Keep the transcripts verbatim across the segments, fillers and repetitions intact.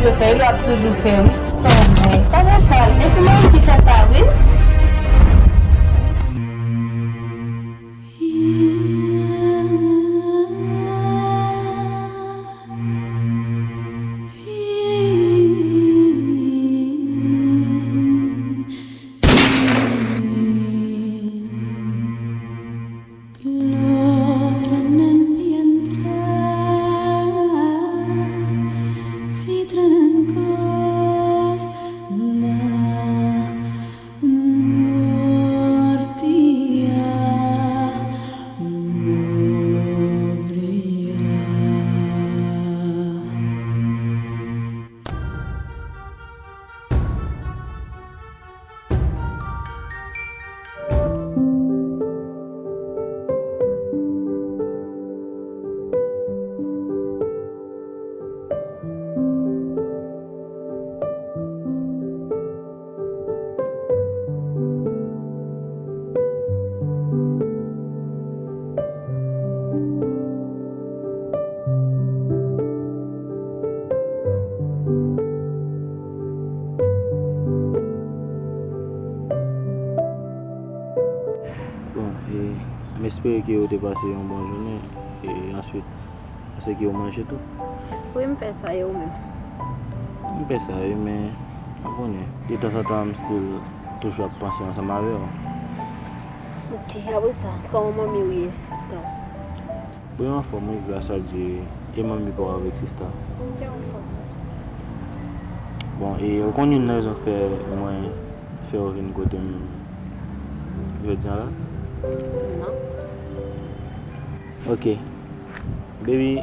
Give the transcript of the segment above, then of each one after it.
Yo fè, yo ap toujou fè, wi. San mwen. Pa gen kal. Epi mwen ki fè sa, wi. Bon, e, m espere ke ou te pase yon bon jounen. E answit, èske ou manje tou? Wi, m fè sa, e ou menm? M fè sa, wi, men, ou konnen, detanzantan, m still toujou ap panse ansanm avè w. Ok, apre sa, kòman manmi w ye, sista? Bon, yo anfòm, wi, gras a Dye, e manmi pa w avèk sista? Yo anfòm. Bon, e ou konn youn nan rezon k fè mwen fè w vin kote m jodi a la? Non. Ok. Baby,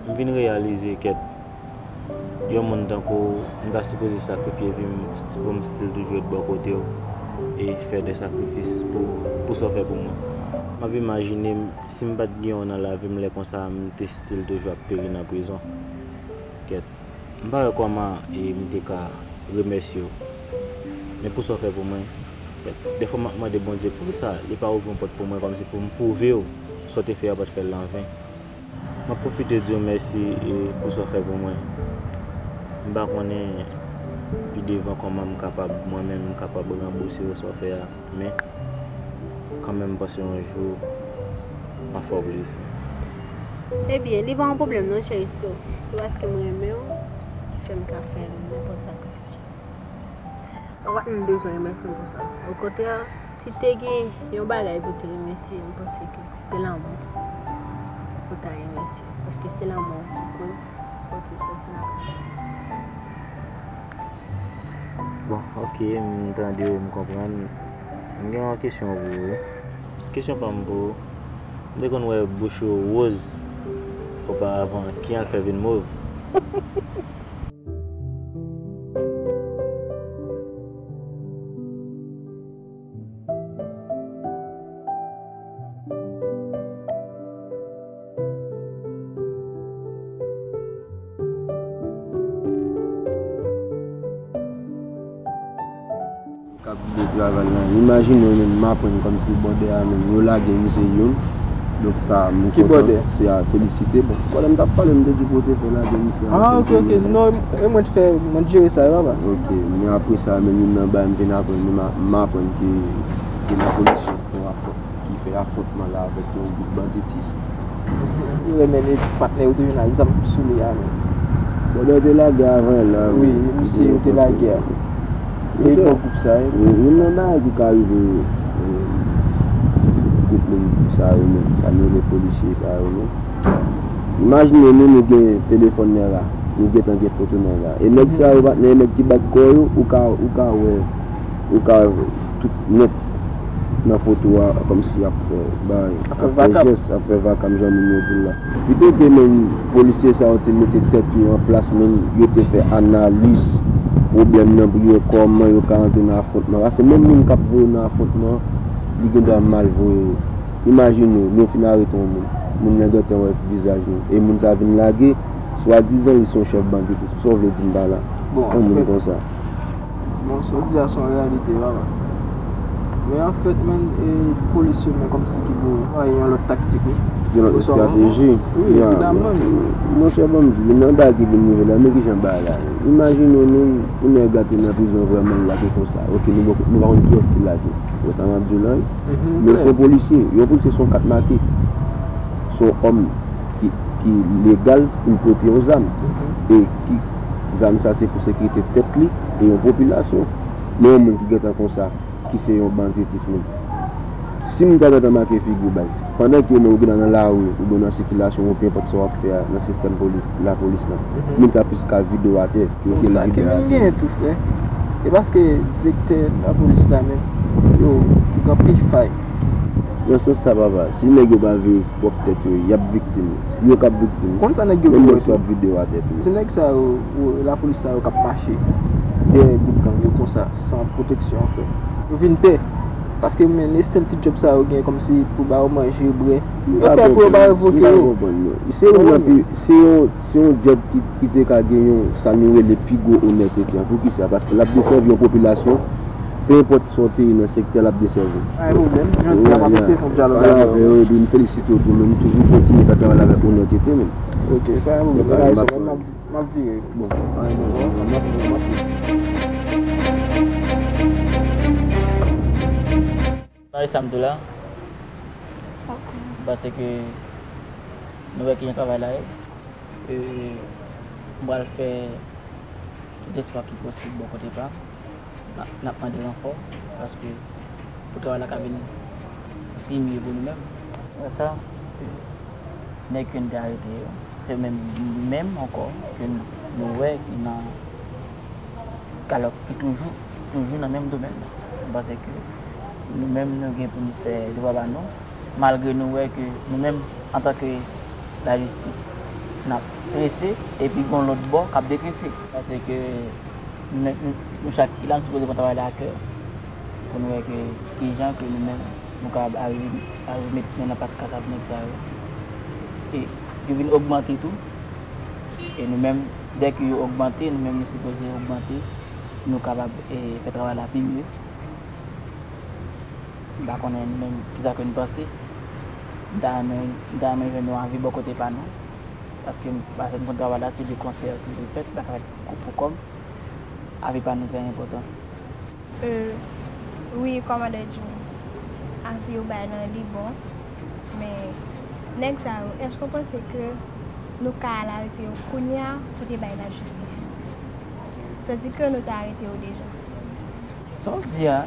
m vin reyalize kèt yon moun tankou w, m ta sipoze sakrifye vi m st- pou m still toujou ret bò kote w e fè de sakrifis pou, pou sa w fè pou mwen. M ap imajine m, si m pa t gen w nan lavi m lè konsa, m te still toujou ap peri nan prizon. Kèt. M pa wè kòman e m te ka remèsye w. Men pou sa w fè pou mwen, dèfwa m ap mande Bondye poukisa li pa ouvri yon pòt pou mwen kòmsi pou m pwouve w sa w te fè a pa t fè l anven. M ap pwofite di w mèsi e pou sa w fè pou mwen. M pa konnen pi devan kòman m kapab, mwen menm, m kapab ranbouse w sa w fè a. Men, kanmenm, m panse yon jou, m ap fè w plezi. Ebyen, li pa yon pwoblèm non, cheri. Se, se paske mwen renmen w ki fè m ka fè nenpòt sakrifis. Ou pa t menm bezwen remèsye m pou sa. Okontrè, si te gen yon bagay pou te remèsye, m panse ke se lanmou pou ta remèsye. Paske se lanmou ki koz pou w te sòti nan prizon. Bon, ok, m tande w, m konprann. M gen yon kesyon pou ou, wi. Kesyon pa m pou ou. M te konn wè bouch ou woz oparavan, ki jan l fè vin mov? K ap gide travay la. Imajine w menm, m aprann kòmsi bwòdè a menm, yo lage misye youn. Donk sa, m kontan. Ki bwòdè? Se a Felisite. Bon, pandan m t ap pale, m te di kote fè lage misye a. Ah, ok, ok. Non, e mwen t fè, mwen t jere sa, papa. Ok, men apre sa, menm youn nan bagay m vin aprann, menm a- m aprann ke gen lapolis ki fè afwont- ki fè afwontman la avèk yon gwoup banditis. Li renmen li patnè yo te jwenn ak zam sou li a menm. Bwòdè te lage avan la. Wi, misye yo te lage a. Yo te bò gwoup sa, wi. Wi, youn nan bagay ki ka rive, eh, gwoup moun sa yo menm, sa nou rele polisye sa yo menm. Imajine nou, nou gen telefòn nèg la, nou gentan gen foto nèg la. E nèg sa yo, patnè, nèg ki bat kò yo, ou ka, ou ka wè, ou ka wè tout nèt nan foto a, kòmsi y ap fè bagay, ap fè jès, ap fè vakab, jan moun yo di l la. Pito ke menm polisye sa yo te mete tèt yo an plas, menm yo te fè analiz pwoblèm nan pou yo wè kòman yo ka rantre nan afwontman. Paske menm moun k ap voye yo nan afwontman, li gen dwa mal voye yo. Imajine w, nou fin arete yon moun. Moun nan gentan wè vizaj nou. E moun sa vin lage, swadizan li se yon chèf banditis. Sa w vle di m pa la? Bon, yon moun konsa. Bon, sa w di a se yon reyalite, papa. Men anfèt, menm, e, polis yo, men kòmsi ki pou yon lòt taktik, wi. Se yon estrateji. Wi, epi dam nan menm. Monchè, ban m di w, nan bagay ki vin rive la, men kijan bagay la ye. Imajine w, nou, yon nèg la te nan prizon vrèman, l lage konsa. Ok, nou, nou pa konn kiyès ki lage. Ou wè sa m ap di w la, wi? Men se yon polisye. Yon polisye se yon kat make. Se yon òm ki, ki legal pou l pote yon zam. E ki zam sa se pou sekirite tèt li e yon popilasyon. Men yon moun ki gentan konsa, ki se yon banditis menm. Si moun sa gentan make figi w baz, pandan ke ou menm ou gentan nan lari, oubyen nan sikilasyon, ou penpòt sa w ap fè a nan sistèm polis, lapolis la, moun sa plis ka vide w atè, ke l vide w atè. Sa ki vin genyen tou, frè, e paske direktè lapolis la menm, yo gen anpil fay. Nan sans sa, papa, si nèg yo pa veye pwòp tèt yo, y ap viktim. Yo k ap viktim. Konn sa nèg yo vin wè tou. Ti nèg sa yo, yo, lapolis sa yo k ap mache dèyè gwoup gang yo konsa, san pwoteksyon, frè. Yo vin pè. Paske men, e sèl ti djòb sa yo gen kòmsi pou ba yo manje, bwè. Yo pè pou yo pa revoke yo. M pa konprann, non. Se youn nan pi, se yon, se yon djòb ki, ki te ka gen yon, sa nou rele pi gwo onètete an. Poukisa? Paske l ap desèvi yon popilasyon, penpòt sa w te ye nan sektè, l ap desèvi w. Pa gen pwoblèm. Jodi a, m ap eseye fè yon dyalòg avè w. Pale avè yo, epi m felisite w tou, men m toujou kontinye fè travay la avèk onètete, men. Ok, pa gen pwoblèm. M ap vire. Bon, pa gen pwoblèm. M ap vire, m ap vire. Nan e sa m tou la. Ok. M panse ke nou wè kijan travay la ye. E, m pral fè tout efò ki posib bò kote pa m. N ap, n ap mande ranfò, paske pou travay la ka vin pi mye pou nou menm. Apre sa, nèg ke n te arete yo, se menm, li menm ankò ke n, nou wè ki nan, alò, ki toujou, toujou nan menm domèn nan. M panse ke nou menm, nou gen pou nou fè devwa pa nou, malgre nou wè ke nou menm, antanke lajistis, n ap trese, epi gen yon lòt bò k ap detrese. Paske nou, nou, nou chak ki la, nou sipoze pran travay la a kè, pou nou wè ke kijan ke nou menm, nou kapab arive, arive met men nan pat kadav nèg sa yo. E yo vin ogmante tou. E nou menm, dèke yo ogmante, nou menm nou sipoze ogmante, pou nou kapab, e, fè travay la pi mye. M pa konnen nou menm kisa ke nou panse. M ta renmen, m ta renmen jwenn yon avi bò kote pa nou. Paske m, paske m konn travay la, se de konsè ke yo fèt, pa travay pou, pou kòb. Avi pa nou trè enpòtan. Euh, wi, kòmandan Jimmy. Avi yo bay lan li bon. Men, nèg sa yo, èske w panse ke nou ka al arete yo kounye a pou te bay lajistis? Tandike nou te arete yo deja. Sa w di a,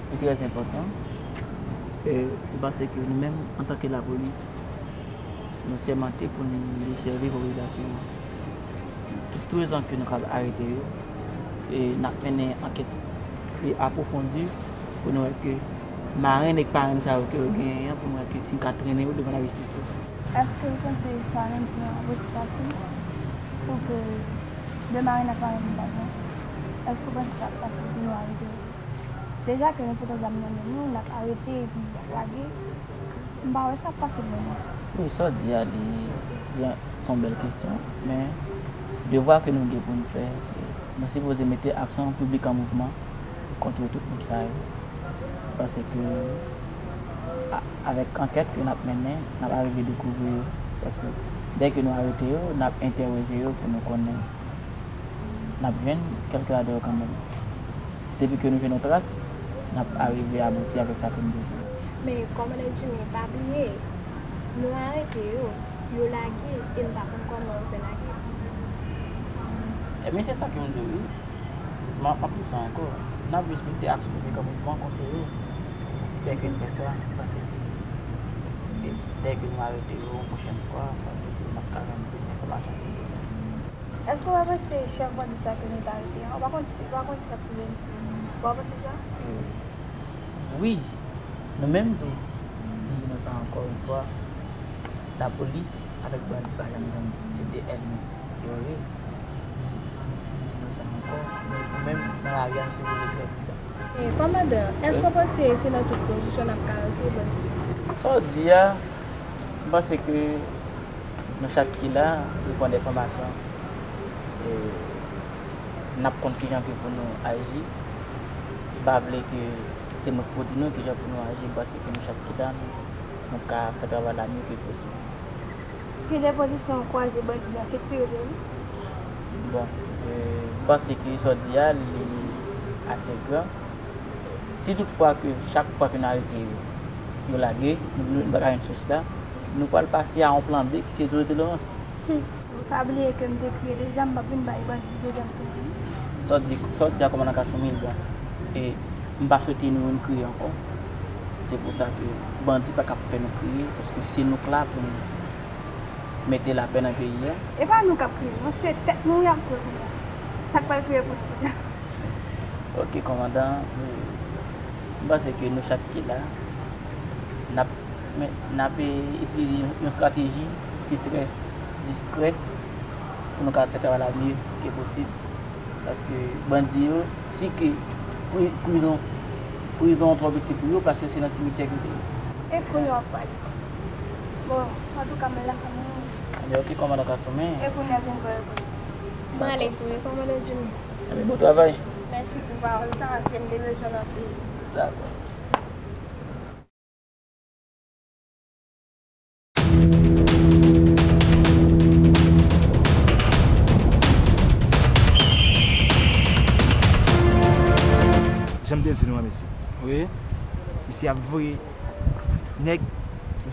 li trè enpòtan. E, m panse ke nou menm, antanke lapolis, nou sèmante pou nou desèvi popilasyon an. Tout prezan ke nou kapab arete yo, e n ap mennen ankèt pi apwofondi pou nou wè ke marenn ek parenn sa yo ke yo genyen an, pou nou wè ke si n ka trennen yo devan lajistis tou. Èske w panse sa menm se yon obestrasyon pou ke de marenn ak parenn nou pa pran? Èske w panse sa ap fasil pou nou arete yo? Deja ke nou pote zam nan men nou, n ap arete epi y ap lage. M pa wè sa ap fasil vrèman. Wi, sa w di a, li, li, se yon bèl kesyon, men devwa ke nou gen pou n fè, se, nou sipoze mete aksyon piblik an mouvman kont tout gwoup sa yo. Paske, a, avèk ankèt ke n ap mennen, n ap arive dekouvri yo. Paske, dèke nou arete yo, n ap entèwoje yo pou nou konnen n ap jwenn kèlke ladan yo kanmenm. Depi ke nou jwenn yon tras, n ap arive abouti avèk sa ke nou bezwen. Men, kòmandan Jimmy, pa bliye, nou arete yo, yo lage, e nou pa konn kòman yo fè lage. Ebyen, se sa ke m di w, wi. M ap, m ap di w sa ankò. N ap jis mete aksyon piblik an mouvman kont yo. Dèke n fè sa, m panse ke, e, dèke nou arete yo yon pwochèn fwa, m panse ke n ap ka jwenn plis enfòmasyon pou yo. Èske w pa panse chèf bandi sa ke nou t arete an, w pa konn si, w pa konn si l ap siveye nou? W pa panse sa? Wi, nou menm tou, m di nou sa ankò yon fwa, lapolis avèk bandi pa janm zanmi, se de ènmi ke yo ye. M di nou sa ankò, nou, nou menm nan lari a, nou sipoze trè pridan. E, kòmandan, èske w panse se nan tout pozisyon n ap ka arete bandi? Sa w di a, m panse ke nou chak ki la, nou pran de fòmasyon. E n ap konn kijan ke pou nou aji. M pa vle ke se mwen k pou di nou kijan pou nou aji, m panse ke nou chak ki la, nou, nou ka fè travay la mye ke posib. Gen de pozisyon kwaze bandi an, se tire tou wi. Bon, e, m panse ke sa w di a, li ase gran. Si toutfwa ke chak fwa ke n arete yo, yo lage, nou, nou pa ka jwenn sous la, nou pral pase a yon plan B ki se Zoe Tolerance. Hmm. Pa bliye ke m te kriye deja, m p ap vin bay bandi dezyèm soufri. Sa w di, sa w di a kòmandan Kasoumil, bon, e m pa swete nou vin kriye ankò. Se pou sa ke bandi pa ka fè nou kriye, paske se nou k la pou nou mete lapè nan peyi a. E pa nou k ap kriye, non, se tèt nou y ap kriye kounye a. Sa k pral kriye pou nou kounye a? Ok, kòmandan, m panse ke nou chak ki la, n ap, men, n ap, e, itilize yon, yon estrateji ki trè diskrè pou nou ka fè travay la mye ke posib. Paske bandi yo, si ke pri-, prizon, prizon an twò piti pou yo, paske se nan simityè ke yo te ye. E kounye a w ap pale. Bon, antouka, mwen la fanmi. Ebyen, ok, kòmandan Kasoumil. E kounye a vin vòlè poste. Mwen ale tou wi, kòmandan Jimmy. Ebyen, bon travay. Mèsi pou pawòl sa, paske m te bezwen l anpil. Dakò. Jan m te di nou an, mesye. Wi. Misye ap voye nèg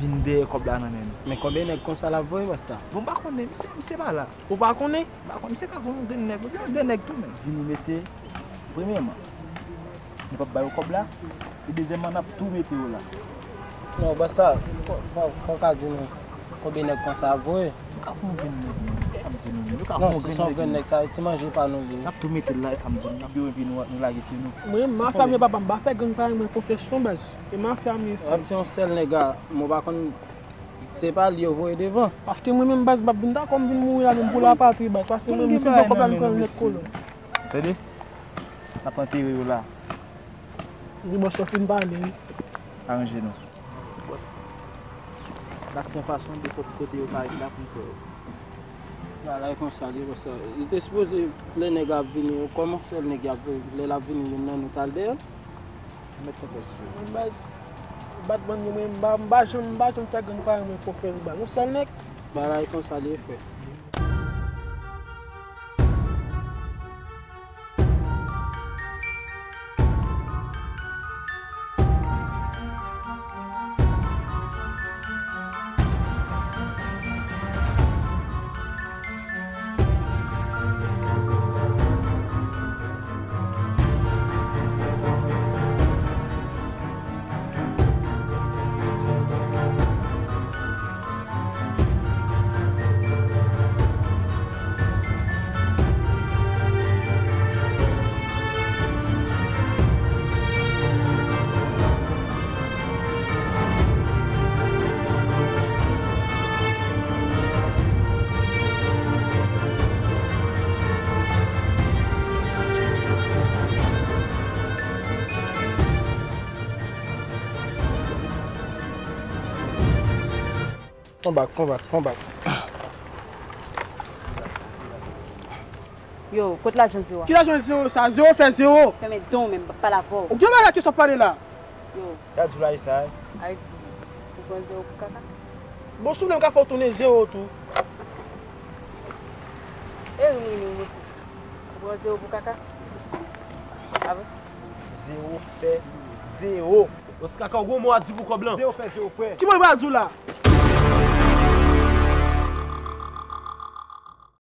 vin dèyè kòb la nan men nou. Men konbyen nèg konsa l ap voye, bòs sa? Bon, m pa konnen, misye, misye pa la. Ou pa konnen? M pa konnen, misye ka voye yon grenn nèg, wi, yon grenn nèg tou, men. Vini, mesye. Premyèman, nou p ap ba yo kòb la. E dezyèmman, n ap tou mete yo la. Non, bòs sa, fò, fò, fò w ka di nou konbyen nèg konsa ap voye. Nou ka fè yon grenn nèg, menm. Sa m di nou, menm. Nou ka fè yon grenn nèg. Non, si se yon grenn nèg, sa ti manje pa nou li. N ap tou mete l la, e sa m di nou. N ap yo vini, nou, nou lage pye nou. Mwen, mafya m ye papa m, m pa fè gang parèy mwen konfyans non, baz. E mafya m ye, frè. W ap di yon sèl nèg a, mwen pa konn, se pa li yo voye devan. Paske mwen menm, baz, m p ap vin dakò m vin mouri la menm pou lapatri, baz. Paske mwen menm, si m pran kòb la, m pran nèt kolon. Tande? N ap antere yo la. Wi, bòs, ou fin pale, wi. Aranje nou. N ap fè yon fason de sòt kote yo pa ret la pou n fè yo. Bagay konsa li ye, bòs. Li te sipoze, lè nèg ap vini, kòman sèl nèg y ap voye, lè l ap vini, youn nan nou t al dèyè l? Mèt konfyans li. Mwen, baz, bat bandi, mwen, m pa, m pa janm, m pa janm fè gang parèy mwen konfyans, baz. Yon sèl nèg. Bagay konsa li ye, frè. Pran bak, pran bak, pran bak. Yo, kot lajan zewo a? Ki lajan zewo sa? Zewo fè zewo. Fèmen don w menm, m p ap pale avè w. Ou gen bagay ki sa w pale la? Yo. Sa di w la e sa, wi. Ay di, ou pran zewo pou kaka? Bon, si w vle m ka fè w tounen zewo tou. E wi, wi, wi, wi. Ou pran zewo pou kaka? A bon? Zewo fè zewo. Osi kaka, ou gon mo a di pou kòb lan? Zewo fè zewo, frè. Ki mo l pral di w la?